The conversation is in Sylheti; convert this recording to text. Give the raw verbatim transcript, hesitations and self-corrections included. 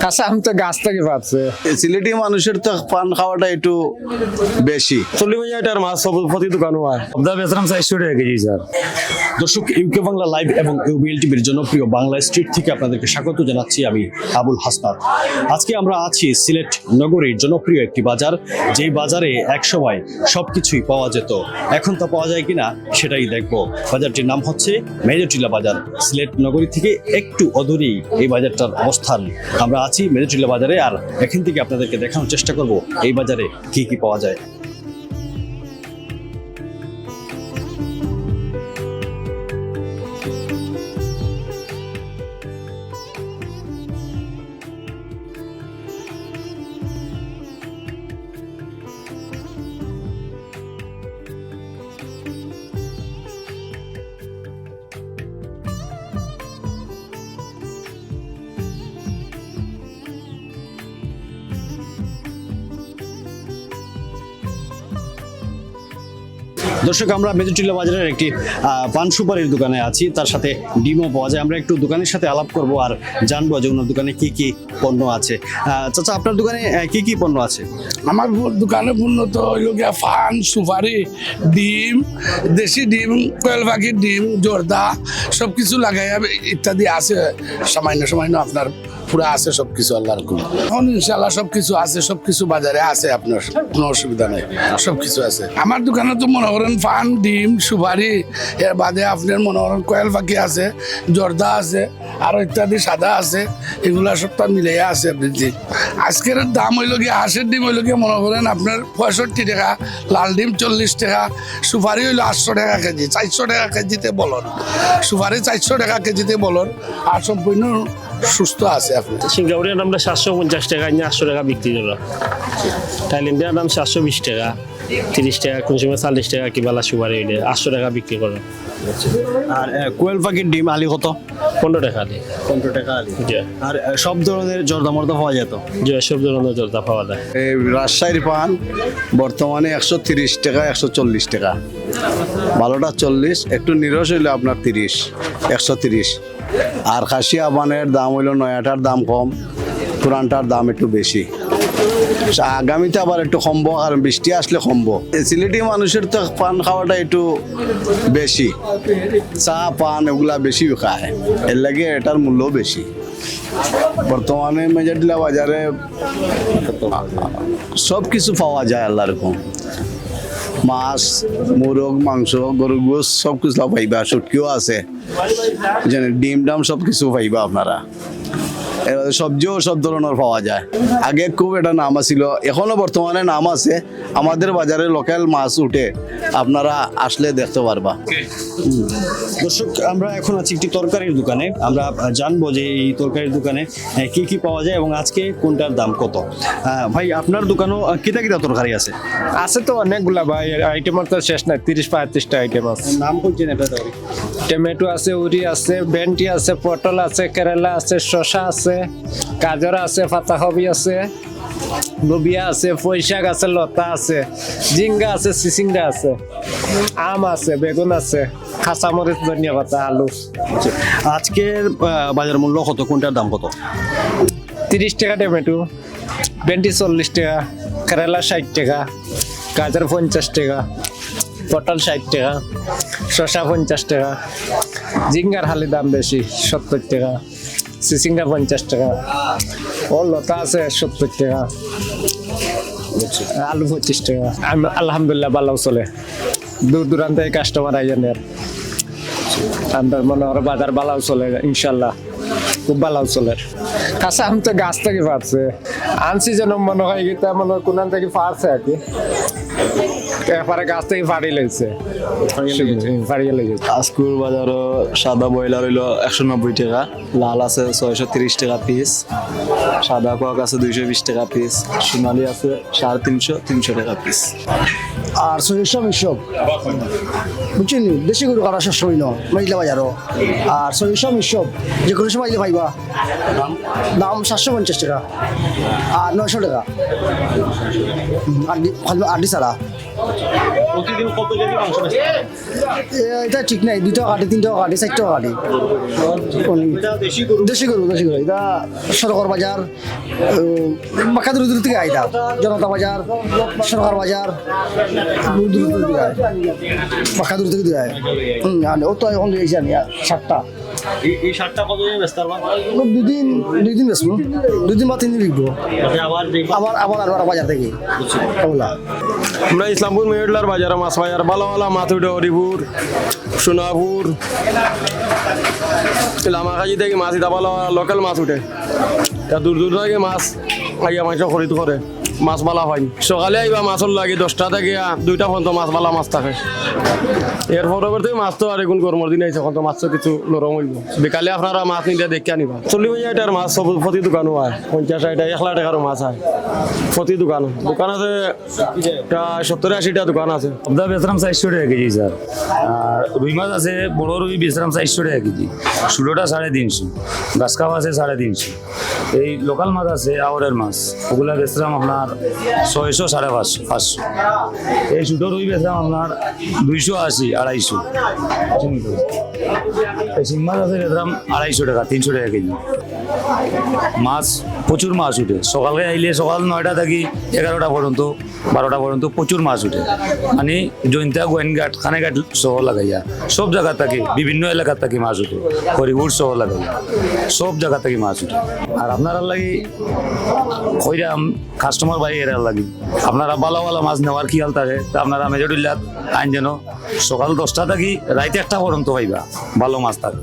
কাঁচা আম তো গাছ থেকে পারছে। সিলেটি মানুষের তো পান খাওয়াটা একটু বেশি। চল্লিশ হাজার টাকার মাছ সব প্রতি দোকানও হয়। অবদা বেচরাম চারশো টাকা কেজি, স্যার। দর্শক, ইউকে বাংলা লাইভ এবং ইউবিএল টিভির জনপ্রিয় বাংলা স্ট্রিট থেকে আপনাদেরকে স্বাগত জানাচ্ছি আমি আবুল হাসনাত। আজকে আমরা আছি সিলেট নগরীর জনপ্রিয় একটি বাজার, যেই বাজারে একসময় সবকিছুই পাওয়া যেত। এখন তা পাওয়া যায় কিনা সেটাই দেখব। বাজারটির নাম হচ্ছে মেজরটিলা বাজার। সিলেট নগরী থেকে একটু অদূরেই এই বাজারটার অবস্থান। আমরা আছি মেজরটিলা বাজারে, আর এখান থেকে আপনাদেরকে দেখানোর চেষ্টা করব এই বাজারে কি কি পাওয়া যায়। দর্শক, আমরা মেজরটিলা বাজারের একটি, আহ, পান সুপারির দোকানে আছি, তার সাথে ডিমও পাওয়া যায়। আমরা একটু দোকানের সাথে আলাপ করব আর জানবো যে ওনার দোকানে কি কি পণ্য আছে। আহ, চাচা, আপনার দোকানে, আহ, কি কি পণ্য আছে? আমার দোকানে মূলত হইল গিয়া পান, সুপারি, ডিম, দেশি ডিম, কোয়েল পাখির ডিম, জর্দা, সবকিছু লাগাইয়া ইত্যাদি আছে, সামান্য সামান্য আপনার পুরা আছে সবকিছু আল্লাহর হুকুমে। এখন ইনশাআল্লাহ সবকিছু আছে, সবকিছু বাজারে আছে আপনার, কোনো অসুবিধা নাই, সবকিছু আছে। আমার দোকানে তো মনে করেন পান, ডিম, সুপারি, এর বাদে আপনার মনে করেন কোয়েল পাখি আছে, জর্দা আছে, আরো ইত্যাদি সাদা আছে, এগুলা সবটা মিলাইয়া আছে আপনার ডিম। আজকের দাম হইল গিয়া, হাঁসের ডিম হইল গিয়া মনে করেন আপনার পঁয়ষট্টি টাকা, লাল ডিম চল্লিশ টাকা, সুপারি হইল আটশো টাকা কেজি, চারশো টাকা কেজিতে বলন, সুপারি চারশো টাকা কেজিতে বলন, আর সম্পূর্ণ সুস্থ আছে আপনি। সিঙ্গাপুরির দামটা সাতশো পঞ্চাশ টাকা, এনে আটশো টাকা বিক্রি করা। থাইল্যান্ডের দাম সাতশো বিশ টাকা, তিরিশ টাকা, কোন সময় চল্লিশ টাকা, কি বালা সুপারি হইলে আটশো টাকা বিক্রি করা। আর, আহ, কোয়েল পাখির ডিম আলি কত? পনেরো টাকা আলি। পনেরো টাকা আলি। জি। আর, আহ, সব ধরনের জর্দা মর্দা পাওয়া যায় তো? জি, সব ধরনের জর্দা পাওয়া যায়। এই রাজশাহীর পান বর্তমানে একশো তিরিশ টাকা, একশো চল্লিশ টাকা। ভালোটা চল্লিশ, একটু নিরস হইলে আপনার তিরিশ, একশো তিরিশ। আর খাসিয়া পানের দাম হইল নয়াটার দাম কম, পুরানটার দাম একটু বেশি। আচ্ছা, আগামীতে আবার একটু কমবো, কারণ বৃষ্টি আসলে কমবো। সিলেটি মানুষের তো পান খাওয়াটা একটু বেশি, চা পান এগুলা বেশি খায়, এর লাগে এটার মূল্য বেশি। বর্তমানে মেজরটিলা বাজারে সব কিছু পাওয়া যায় আল্লাহর হুকুম, মাছ, মুরগ, মাংস, গরুর গোস্ত সব কিছু পাইবা, শুটকিও আছে, বুঝছেন? ডিম ডাম সব কিছু পাইবা আপনারা। এর বাদে সবজিও সব ধরনের পাওয়া যায়। আগে খুব একটা নাম আছিল, এখনো বর্তমানে নাম আছে। আমাদের বাজারে লোকাল মাছ উঠে, আপনারা আসলে দেখতে পারবা। হুম। দর্শক, আমরা এখন আছি একটি তরকারির দোকানে। আমরা, আহ, জানবো যে এই তরকারির দোকানে, আহ, কি কি পাওয়া যায় এবং আজকে কোনটার দাম কত। আহ, ভাই, আপনার দোকানও, আহ, কিতা কিতা তরকারি আছে? আছে তো অনেকগুলা ভাই, আইটেমর তো শেষ নাই, তিরিশ পঁয়ত্রিশটা আইটেম আছে। নাম কইছেন এটা তরকারি? টমেটো আছে, উরি আছে, ভেন্ডি আছে, পটল আছে, কেরালা আছে, শসা আছে, গাজর আছে, পাতাকপি আছে, লোবিয়া আছে, পুঁইশাক আছে, লতা আছে, ঝিঙ্গা আছে, চিচিঙ্গা আছে, আম আছে, বেগুন আছে, কাঁচামরিচ, ধনিয়া পাতা, আলু। আচ্ছা, আজকের, আহ, বাজার মূল্য কত? কোনটার দাম কত? তিরিশ টাকা টমেটো, ভেন্ডি চল্লিশ টাকা, কেরালা ষাট টাকা, গাজর পঞ্চাশ টাকা, পটল ষাট টাকা, শসা পঞ্চাশ টাকা, ঝিঙ্গার খালি দাম বেশি, সত্তর টাকা, চিচিঙ্গা পঞ্চাশ টাকা, ও লতা আছে সত্তর টাকা, আলু পঁচিশ টাকা। আম-, আলহামদুলিল্লাহ, ভালো চলে, দূর দূরান্ত থেকে কাস্টমার আইয়া নেয়। আমরা মনে হয় বাজার ভালো চলে, ইনশাল্লাহ খুব ভালো চলে। কাঁচা আম তো গাছ থেকে পারছে, আনসিজনে মনে হয় কি, তা মনে হয় কোনান থেকে পারছে আর কি, একবারে গাছ থেকে ফাড়ি লাগছে, ফাড়িয়ে লাগছে। আজকুর বাজারও সাদা ব্রয়লার হইলো একশো নব্বই টাকা, লাল আছে ছয়শো তিরিশ টাকা পিস, সাদা কক আছে দুইশো বিশ টাকা পিস, সোনালি আছে সাড়ে তিনশো, তিনশো টাকা পিস। আর সরিষা মিশক, বুঝছেন নি? দেশি গরু কাটা সবসময় ন, মেঘলা বাজারও। আর সরিষা মিশক যে কোনো সময় দিলে পাইবা, দাম সাতশো পঞ্চাশ টাকা আর নয়শো টাকা। হুম, আড্ডি, খালি আড্ডি ছাড়া। প্রতিদিন কত কেজি মাংস বেচতে পারেন? এ, এটা ঠিক নাই, দুই টাকা কাটি, তিন টাকা কাটি, চার টাকা কাটি। এটা দেশি গরু। দেশি গরু, দেশি গরু। এটা সড়কর বাজার, উম, বাক্কা দূর দূর থেকে আইতা। জনতা বাজার, সড়কর বাজার, দূর দূর থেকে আয়। বাক্কা দূর থেকে আয়। হুম, আনে। ও তো এখন লইছি আমি, আর সাতটা। এই এই সারটা কত দিনে বেচতে পারবা? দুই দিন, দুই দিন বেচবো। দুই দিন বা তিন দিন বিকবো। আপনি আবার যে আবার, আবার, আবার বাজার থেকে। ওগুলা। আমরা ইসলামপুর মেহেরুল্লার বাজারে মাছ বাজার, ভালা ভালা মাছ উঠে, হরিপুর, সোনাপুর, লামাকাজি থাকি মাছ, ইতা ভালা ভালা লোকাল মাছ উঠে। তা দূর দূর থাকি মাছ আইয়া মাংস খরিদ করে, মাছ ভালা পাইন। সকালে আইবা মাছর লাগি দশটা থাকি দুইটা পর্যন্ত মাছ, ভালা মাছ থাকে। এর পরবর্তী মাছ তো আর এখন গরমর দিন আইছে, এখন তো মাছ তো কিছু নরম অইবো। বিকালে আপনারা মাছ নিলে দেখিয়া নিবা। চল্লিশ পঞ্চাশ টাকার মাছ সব প্রতি দোকানো আয়, পঞ্চাশ ষাট টাকা, এক লাখ টাকারও মাছ আয় প্রতি দোকানো। দোকান আছে প্রায় সত্তর আশিটা দোকান আছে। পাবদা বেচরাম চারশো টাকা কেজি স্যার। আর রুই মাছ আছে, বড় রুই বেচরাম চারশো টাকা কেজি, ষোলোটা সাড়ে তিনশো, গাছকাপ আছে সাড়ে তিনশো। এই লোকাল মাছ আছে, আওরের মাছ, ওগুলা বেচরাম আপনার ছয়শো, সাড়ে পাঁচশো, পাঁচশো। এই ছোটো রুই বেচরাম আপনার দুইশো আশি, আড়াইশো। এই শিং মাছ আছে বেচরাম আড়াইশো টাকা, তিনশো টাকা কেজি। মাছ, প্রচুর মাছ উঠে। সকালে আইলে সকাল নয়টা থাকি এগারোটা পর্যন্ত, বারোটা পর্যন্ত প্রচুর মাছ উঠে। মানে জৈন্তা, গোয়াইনঘাট, কানাইঘাট সহ লাগাইয়া সব জায়গা থাকি, বিভিন্ন এলাকা থাকি মাছ উঠে, হরিপুর সহ লাগাইয়া সব জায়গা থাকি মাছ উঠে। আর আপনারার লাগি কইরাম, কাস্টমার ভাই এরার লাগি, আপনারা ভালা ভালা মাছ নেওয়ার খেয়াল থাকে, তা আপনারা মেজরুল্লাহ আইন যেন সকাল দশটা থাকি রাইত একটা পর্যন্ত পাইবা ভালা মাছ থাকে।